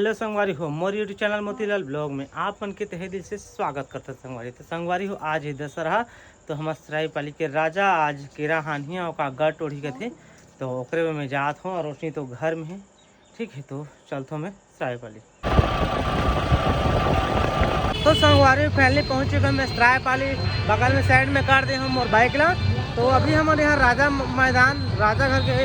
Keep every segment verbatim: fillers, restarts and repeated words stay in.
तो संगवारी हो, मोर YouTube चैनल मोतीलाल ब्लॉग में आप मन के तहे दिल से स्वागत करथन संगवारी। तो संगवारी हो, आज हे दशहरा, तो हमर सरायपाली के राजा आज केरा हानही, ओका गढ़ टोढ़ी कथे, तो ओकरे बर मैं जात हूँ और रोशनी तो घर में है। ठीक है, तो चलत हूँ मैं सरायपाली। तो संगवारी, फाइनली पहुँच चुका मैं सरायपाली। बगल में साइड में कर दे हम मोर बाइक ला। तो अभी हमर यहाँ राजा म-, मैदान, राजा घर के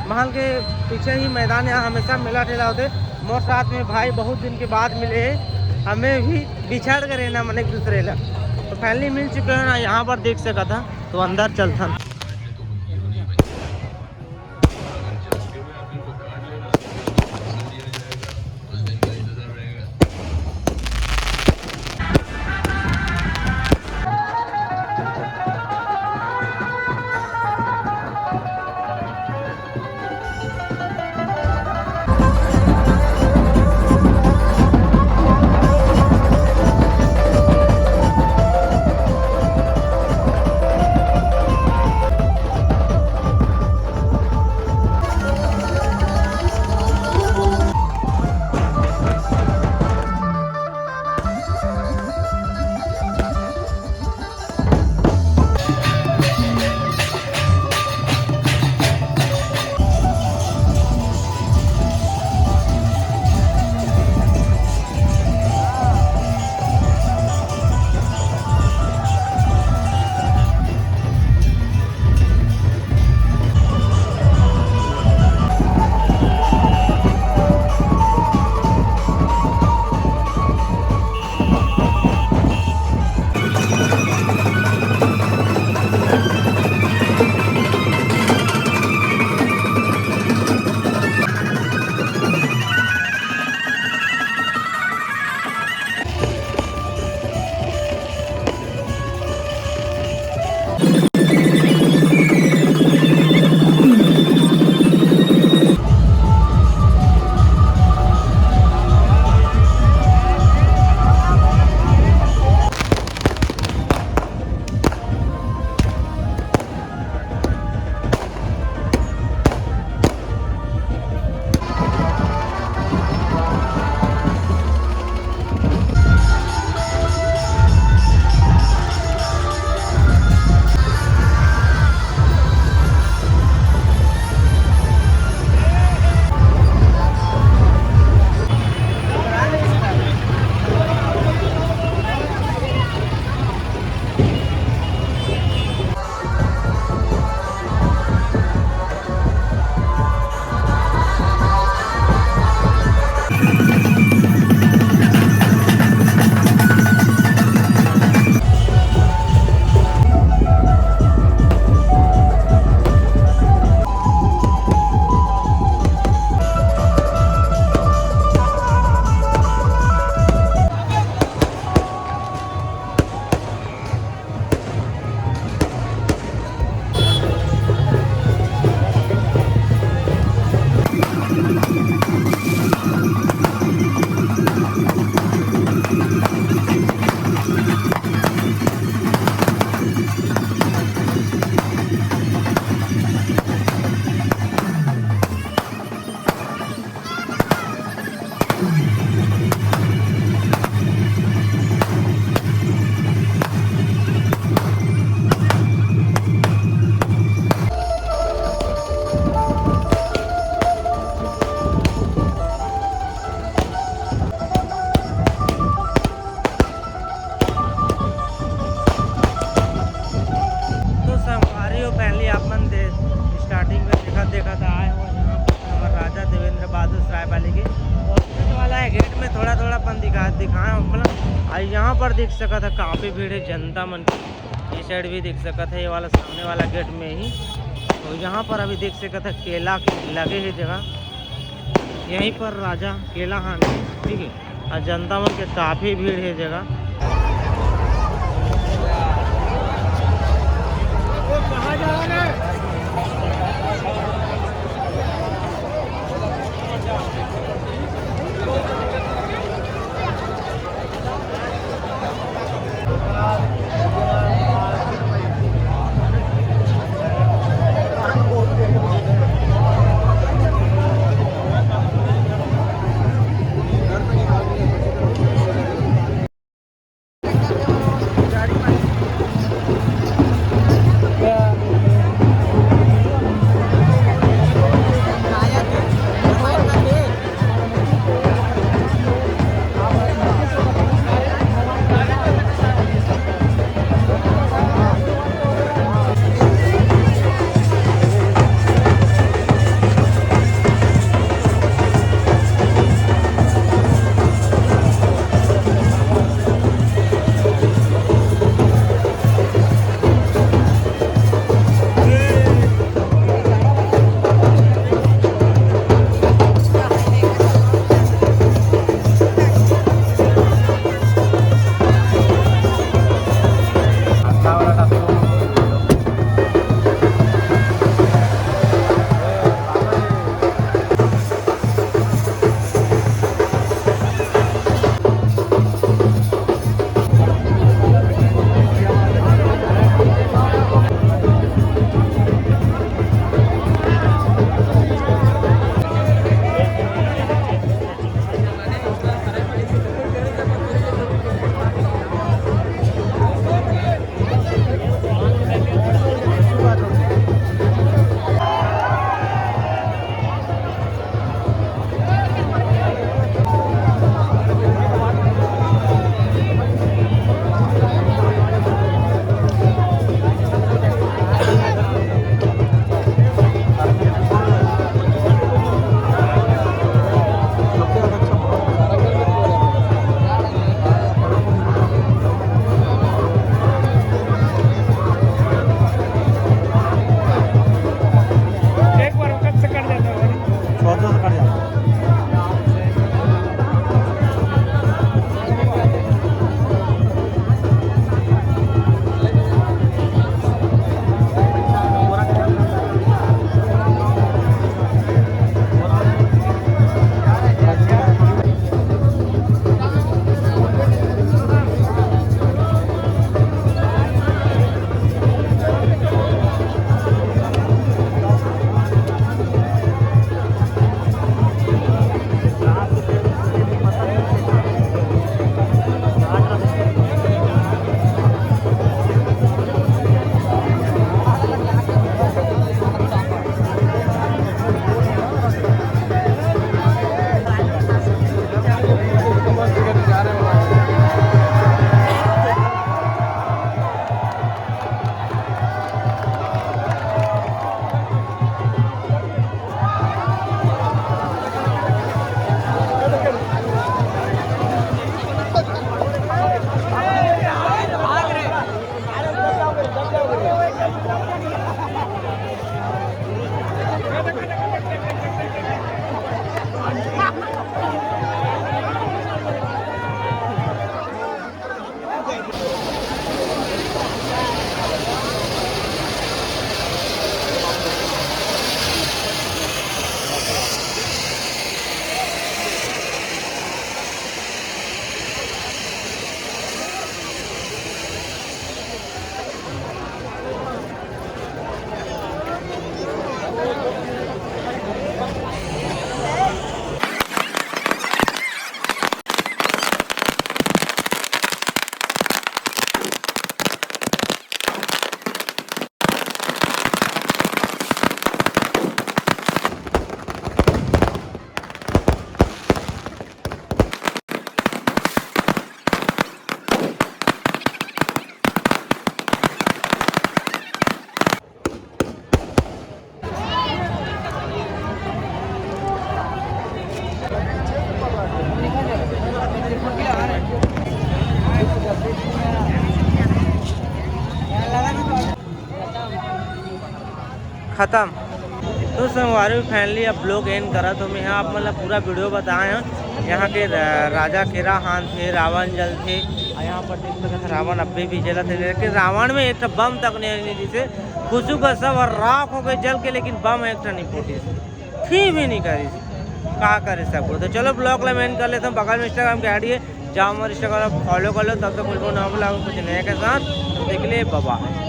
महल के पीछे ही मैदान, यहाँ हमेशा मेला ठेला होथे। मोर साथ में भाई बहुत दिन के बाद मिले हे, हमें भी बिछड़ गए ना मन एक दूसरे ला। तो फाइनली मिल चुके हैं ना, यहाँ पर देख सकत हा। तो अंदर चलथन। तो संगवारी हो, पहले आप मन दे स्टार्टिंग में देखा देखा था आए हो यहाँ पर हमारे राजा देवेंद्र बहादुर सराय वाले के। और ये वाला है गेट में थोड़ा थोड़ा अपन दिखा दिखाए हो, मतलब। और यहाँ पर देख सकत है काफ़ी भीड़ है जनता मन की। ये साइड भी देख सकत है, ये वाला सामने वाला गेट में ही। तो यहाँ पर अभी देख सकत है केला के लगे है जगह, यहीं पर राजा केला खान, ठीक है। और जनता मन के काफ़ी भीड़ है जगह। खत्म। तो संगवारी, finally अब vlog end करत हों मैं। यहाँ आप मन ला पूरा video बताए हों, यहाँ के रा-, राजा केरा हांथथे, रावण जलथे, और यहाँ पर देख सकत हव रावण अभी भी जलत हे, लेकिन रावण में एक ठो बम तक नहीं, नहीं जैसे खुशबू का सब राख हो गए जल के, लेकिन बम एक ठो नहीं फूटिस, थी भी नहीं करिस। का करे सबको। तो चलो vlog ला मैं end कर लेता हूँ। बगल में Instagram के ID है, जाओ हमारे Instagram follow कर लो। तब तक मिलबो नवा vlog में कुछ नया के साथ। तो देख लिए, bye bye।